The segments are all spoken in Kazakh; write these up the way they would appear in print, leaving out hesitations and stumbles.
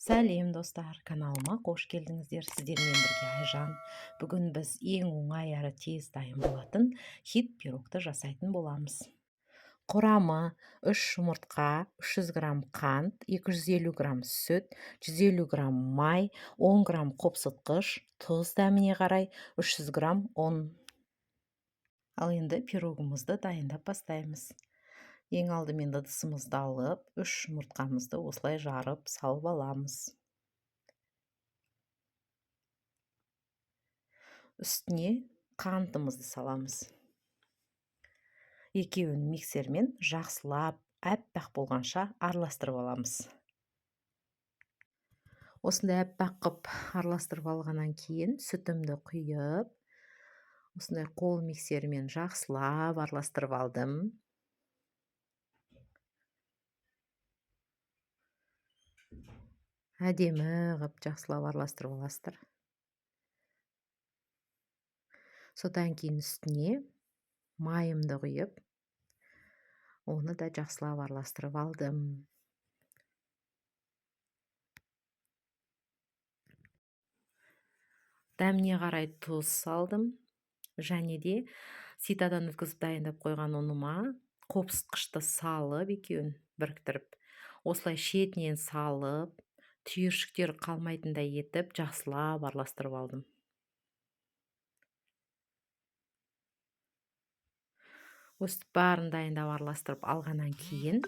Сәлем, достар! Каналыма қош келдіңіздер. Сіздермен бірге Айжан. Бүгін біз ең оңай әрі тез дайын болатын хит пирогты жасайтын боламыз. Құрамы: 3 жұмыртқа, 300 грамм қант, 250 грамм сүт, 150 грамм май, 10 грамм қопсытқыш, тұз дәміне қарай, 300 грамм ұн. Ал енді пирогымызды дайындап бастаймыз. Ең алдымен ыдысымызды алып, 3 жұмыртқамызды осылай жарып салып аламыз. Үстіне қантымызды саламыз. Екеуін миксермен жақсылап әппақ болғанша араластырып аламыз. Осындай әппақ қып араластырып алғаннан кейін сүтімді құйып, осындай қол миксерімен жақсылап араластырып алдым. Әдемі қып жақсылап араластырып аласыздар. Содан кейін үстіне майымды құйып, оны да жақсылап араластырып алдым. Дәміне қарай тұз салдым. Және де ситадан өткізіп дайындап қойған ұныма қопсытқышты салып, екеуін біріктіріп, осылай шетінен салып, түйіршіктер қалмайтындай етіп жақсылап араластырып алдым. Өстіп барын дайындап араластырып алғаннан кейін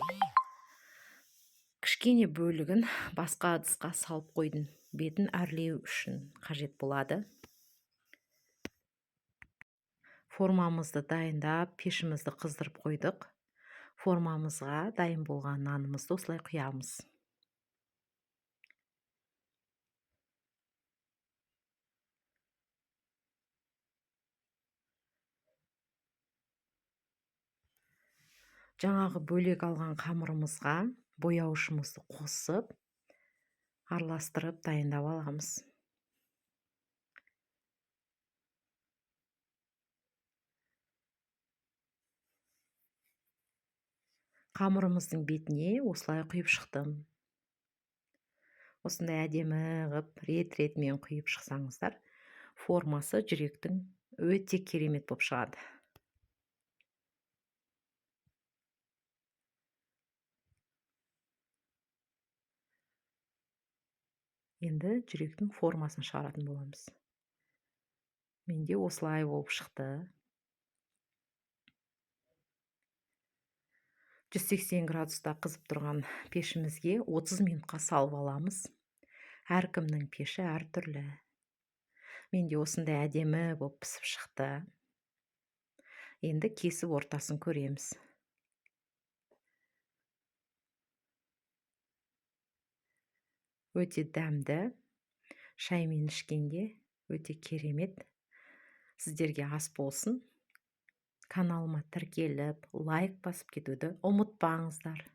кішкене бөлігін басқа ыдысқа салып қойдым. Бетін әрлеу үшін қажет болады. Формамызды дайындап, пешімізді қыздырып қойдық. Формамызға дайын болған нанымызды осылай құямыз. Жаңағы бөлек алған қамырымызға бояушымызды қосып, араластырып дайындап аламыз. Қамырымыздың бетіне осылай құйып шықтым. Осындай әдемі қып рет-ретімен құйып шықсаңыздар, формасы жүректің өте керемет болып шығады. Енді жүректің формасын шығаратын боламыз. Менде осылай болып шықты. 180 градуста қызып тұрған пешімізге 30 минутқа салып аламыз. Әркімнің пеші әртүрлі. Менде осындай әдемі болып пісіп шықты. Енді кесіп ортасын көреміз. Өте дәмді, шаймен ішкенде өте керемет. Сіздерге ас болсын. Каналыма тіркеліп, лайк басып кетуді ұмытпаңыздар.